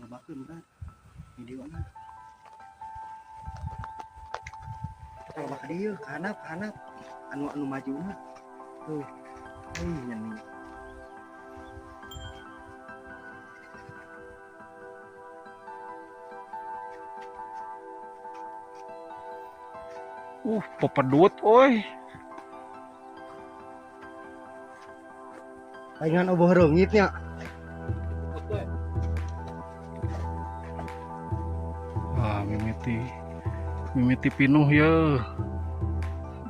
Lobakeun berat. Videona. Loba ka dieu, ka handap, ka handap. Anu anu majuna. Tuh. Euy nyeni. Pepedut euy. Palingan oboh reungit nya. Ah, mimiti pinuh ya.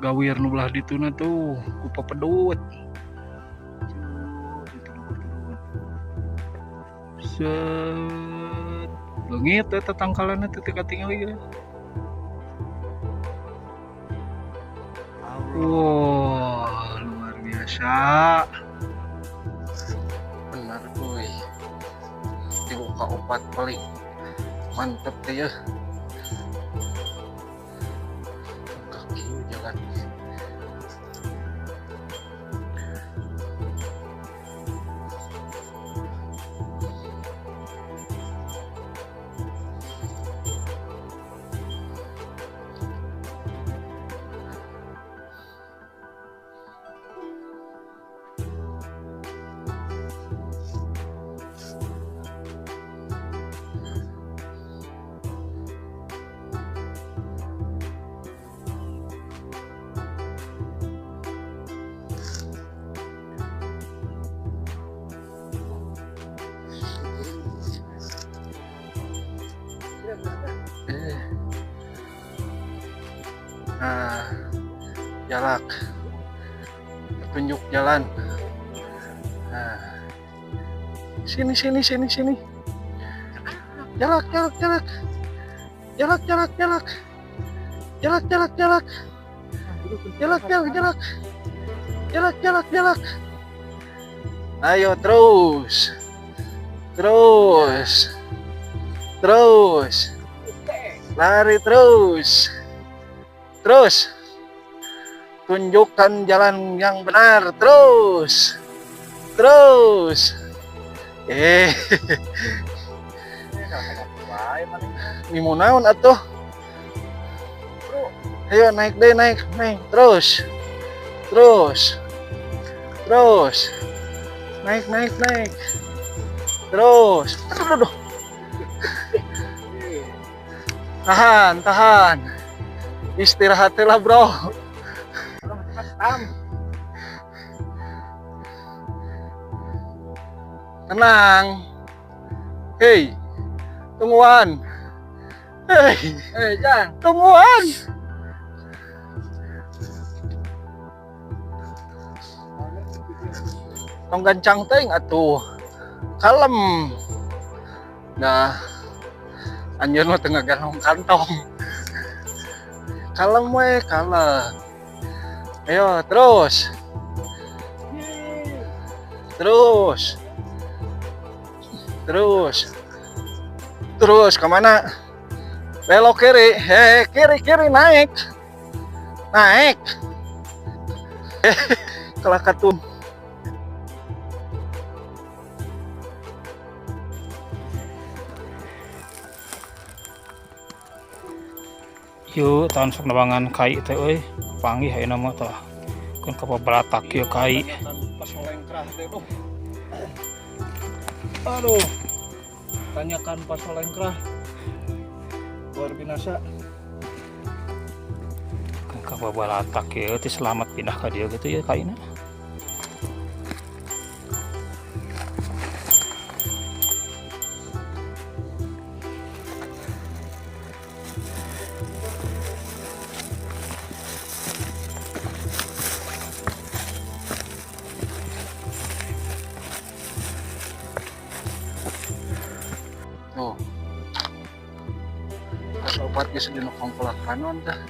Gawir nu belah dituna tuh ku pepedut. Set. Leungit eta tangkalanna teh teu katingali geus. Wah, luar biasa. Benar euy. 3 ka 4 paling mantep teh ya. Kaki jalan. Nah, jalak, petunjuk jalan. Nah, sini sini sini sini. Jalak jalak jalak, jalak jalak jalak, jalak jalak jalak, jalak jalak jalak, jalak jalak jalak. Ayo terus, terus, terus, lari terus. Terus, tunjukkan jalan yang benar, terus, terus. Mimu naon atuh? Ayo naik deh, naik, naik, terus, terus, terus, naik, naik, naik, terus. Aduh, aduh. Tahan, tahan. Istirahatlah bro. Tenang. Hei, tungguan. Hei, hei, jangan. Tungguan. Tong gancang teuing atuh. Kalem. Nah, anjeun mah teu ngaganong kantong. Kalem we, kalem. Ayo terus. Terus. Terus. Terus kemana? Belok kiri. Hei, kiri kiri naik. Naik. Kelakatun. Yuk, tahun sok nebangan kai teh euy. Panggih ayeuna mah tah. Keun kapabalatak ieu kai. Pasolengkrah teh tuh. Aduh. Tanyakan pasolengkrah. Luar binasa. Keun kapabalatak ieu teh selamat pindah ka dieu gitu ya kaina. Tuh. Pas opat geus dina kongkolak kanon tah.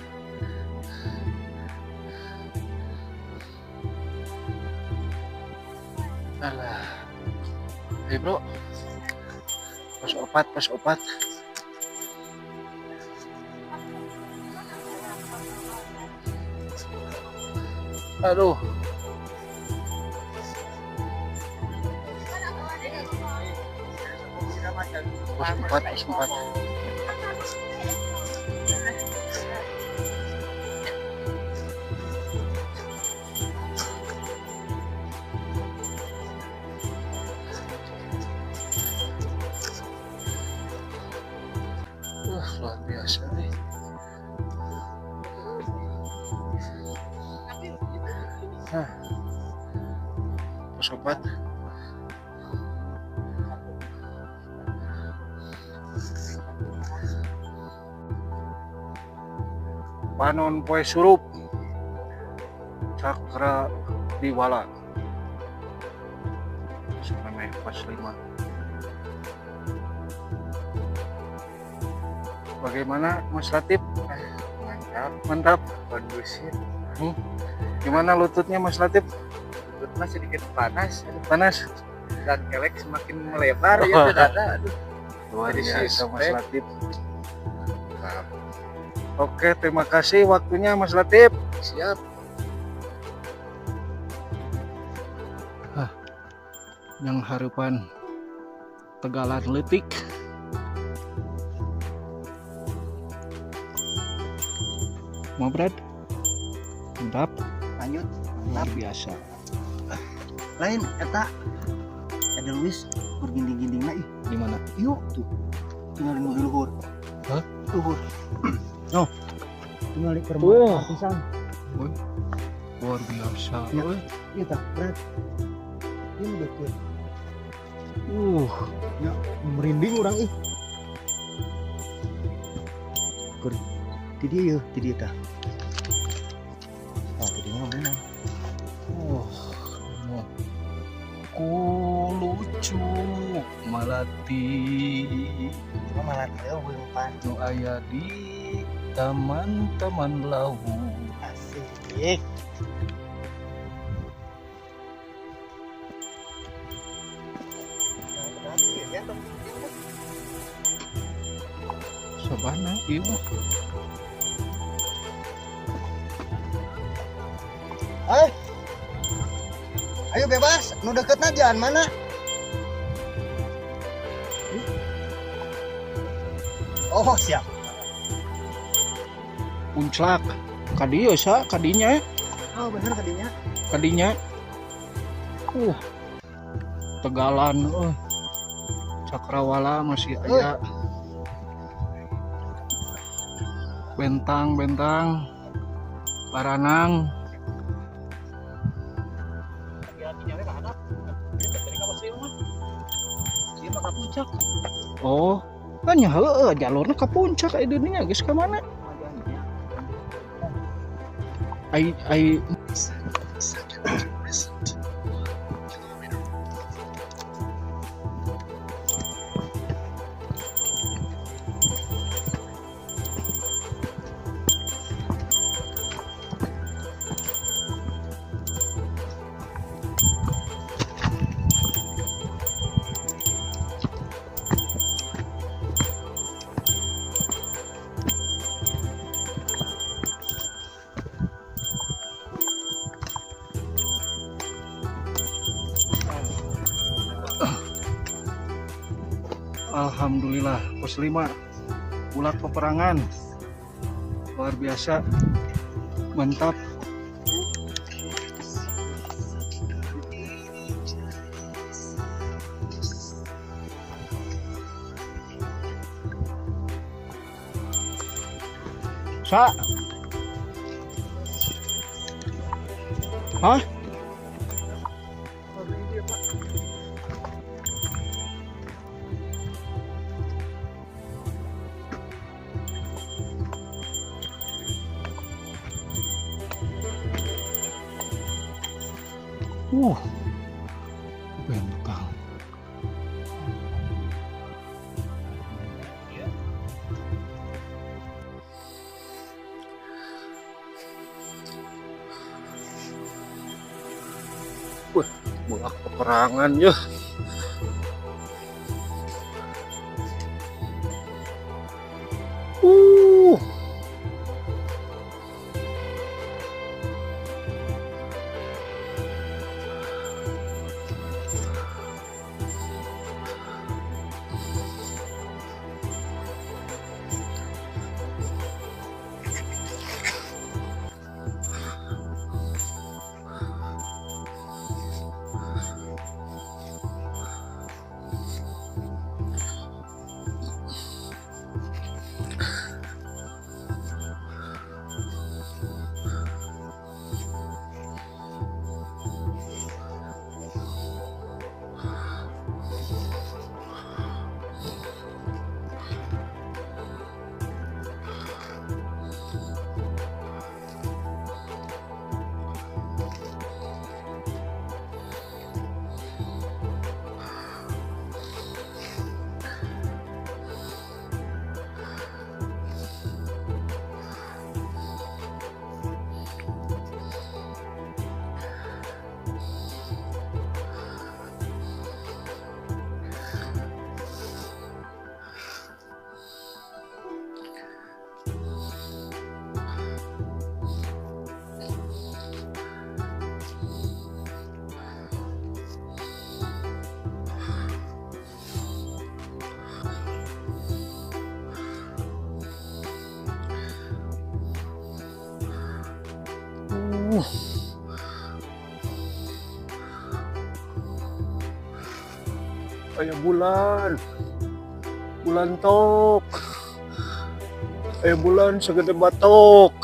Alah. Hei bro. Pas opat, pas opat. Aduh. Pos 4, pos 4. Luar biasa nih. Nah, pos 4. Panon Poe Surup Cakra Diwala. Sampai pos 5. Bagaimana Mas Latif? Mantap, mantap, kondusif. Gimana lututnya Mas Latif? Lututnya sedikit panas, panas. Dan kelek semakin melebar ya dada. Aduh. Luar biasa Mas Latif. Oke, terima kasih waktunya Mas Latif. Siap. Yang harapan Tegalan Leutik. Mau Brad? Mantap. Lanjut. Mantap biasa. Lain eta ada Luis berginding-gindingna ih. Di mana? Yuk tuh. Tinggal di luhur. Hah? Luhur. Oh. Tinggal di permukaan pisan. Luar biasa. Ya. Iya tah, Brad. Ini betul. Ya, merinding orang ih. Kur. Di dia, di dia tah. Ah, tadi mah benar. Ku lucu malati. Malati eueuh pan. Nu aya di taman-taman laut. Asik. Sabana ieu mah. Hai. Ayo bebas, nu deketna jalan mana? Oh, siap. Puncak. Ka dieu sa, kadinya. Oh, bener kadinya. Kadinya. Tegalan Cakrawala masih aya. Bentang-bentang Baranang. Oh, kan ya heueuh jalurna ka puncak aya dunia geus ka mana? Ai ai Alhamdulillah pos 5 bulak peperangan luar biasa mantap. Sa. Hah? Bentang. Wah, bulak peperangan ya. Aya bulan. Bulan tok. Aya bulan segede batok.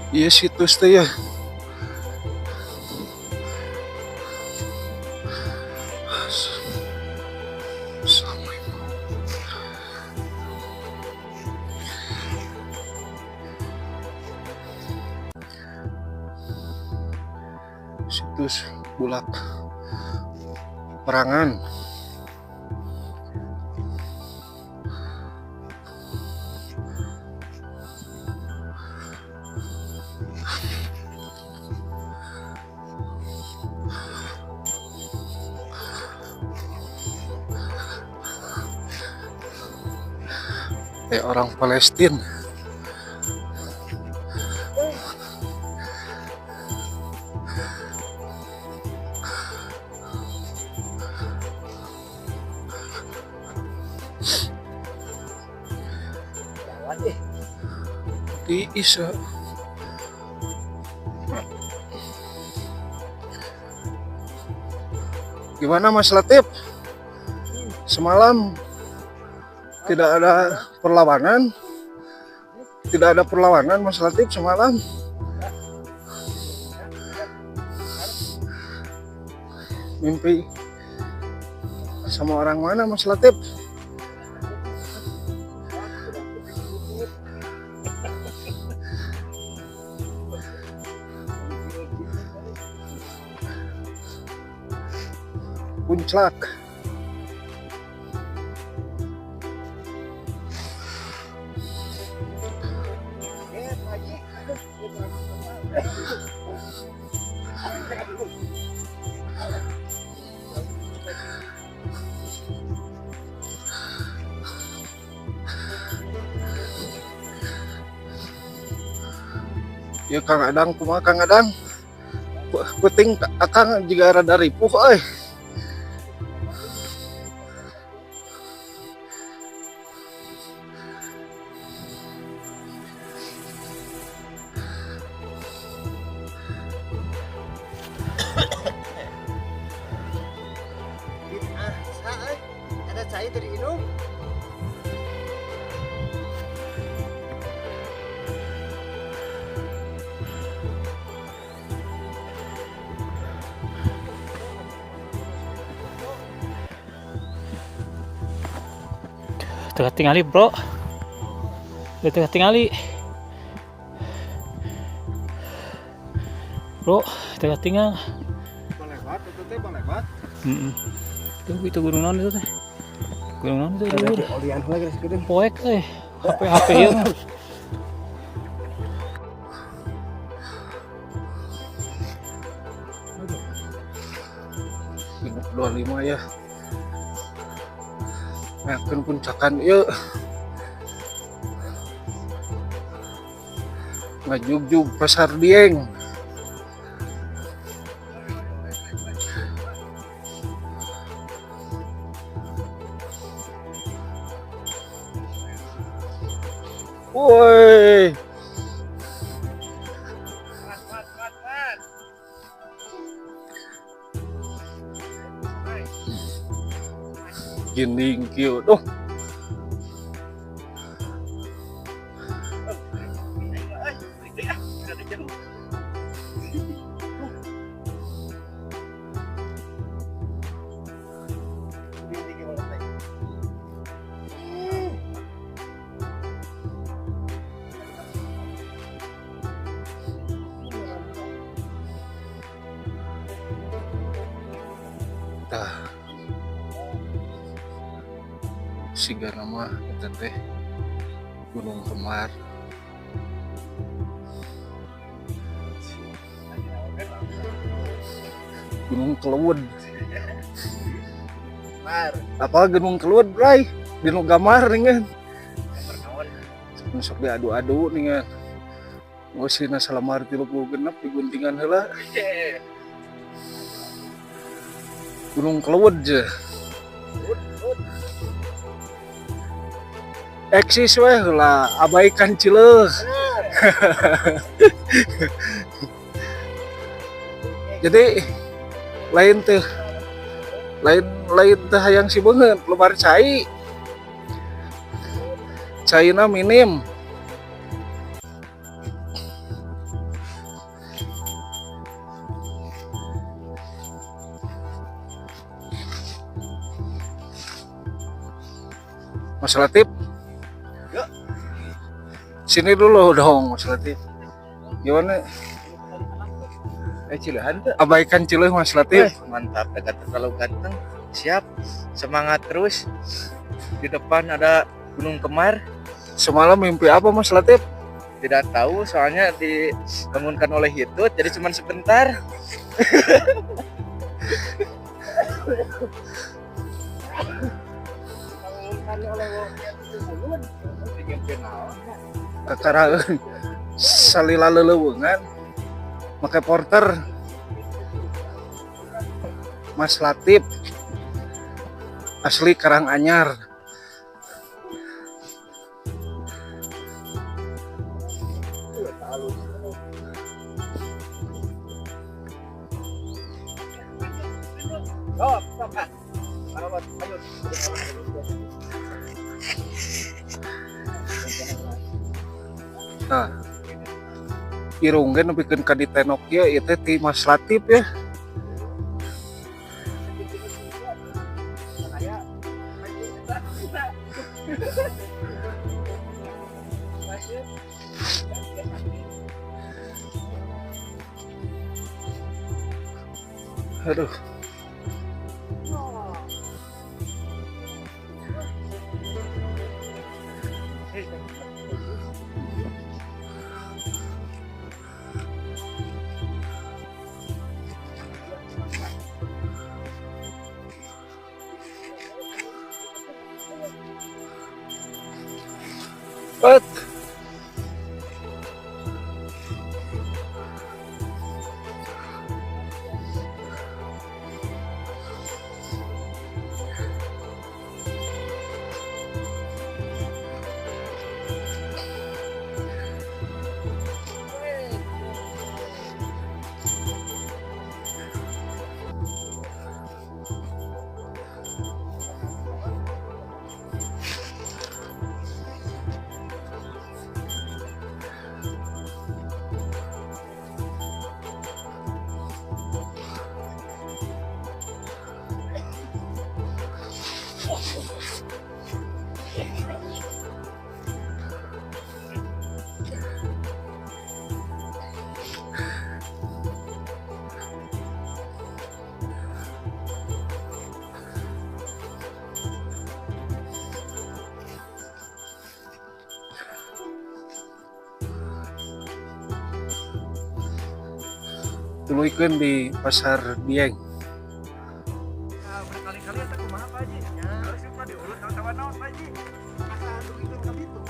Iya situs teh ya. Situs Bulak Perangan. Kayak orang Palestina. Tiis. Gimana Mas Latif? Semalam tidak ada perlawanan. Tidak ada perlawanan Mas Latif semalam. Mimpi sama orang mana Mas Latif? Puncak. Ya Kang Adang, kumaha Kang Adang? Puting akang juga rada ripuh euy. Ada cai dari minum. Tengah tingali bro, tengah tingali bro, tengah tinggal. Balebat itu teh balebat. Itu gunung naon itu teh? Gunung naon itu? Olian lagi segede. Poek teh, HP HP ieu mah. Genep 25 ya. Ngakeun puncakan ieu. Ngajugjug Pasar Dieng. Woi. Gini kieu duh. Tah. Siga nama eta teh Gunung Kemar. Gunung Kelewed. Apa Gunung Kelewed, Bray? Dinu gambar nih kan. Sok diadu-adu nih kan. Ngosina salamar 36 diguntingan heula. Gunung Kelewed je. Eksis weh lah, abaikan cileuh. Jadi lain teh lain teh hayang si beungeut lebar cai. Caina minim. Mas Latif, sini dulu dong Mas Latif. Gimana? Cileuhan tuh. Abaikan cileuh Mas Latif. Mantap, dekat terlalu ganteng. Siap, semangat terus. Di depan ada Gunung Kemar. Semalam mimpi apa Mas Latif? Tidak tahu, soalnya dibangunkan oleh itu, jadi cuma sebentar. Kakara salila leleuweungan make porter Mas Latif asli Karanganyar. Nah, irung ge nepikeun ka ditenok ieu ieu teh ti Mas Latif ya. Aduh. But tuluykeun di Pasar Dieng. Berkali-kali eta kumaha Pak Haji? Harus mah diurut tawa naon Pak Haji? Asa duiteun ka ditu.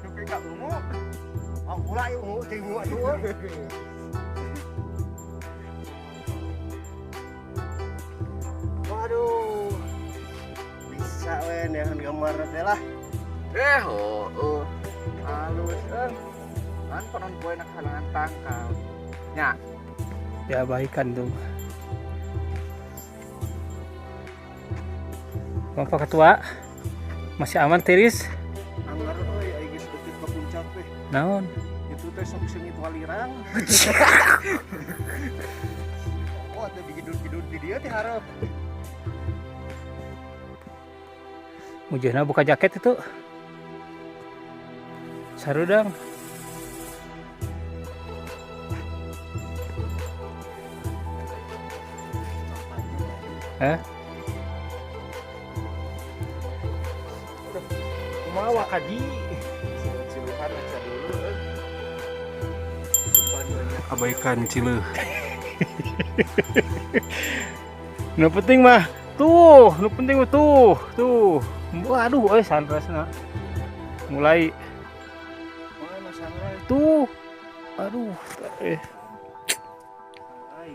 Dupi ka ungu. Oh, ulah ieu ungu teh ungu atuh. Waduh. Bisa we neangan gambar teh lah. Oh. Halus eh. Kan panon poe nak halangan tangkal. Ya. Diabaikan tuh. Bapak Ketua masih aman tiris? Anggar euy ai geus deukeut ka puncak teh. Naon? Itu teh sok seungit walirang. Oh, atuh digidul-gidul di dieu teh hareup. Mujurna buka jaket itu. Sarudang. Hah? Kumaha wakaji? Ciluhan aja dulu. Abaikan cileuh. Nu penting mah tuh, nu penting mah tuh, tuh. Waduh, euy, sunrise na. Mulai Mana sunrise? Tuh. Aduh, eh. Ai.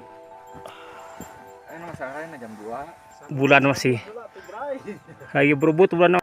Ayo, masalahnya jam 2. Bulan masih Heula tuh, Bray. lagi berebut bulan.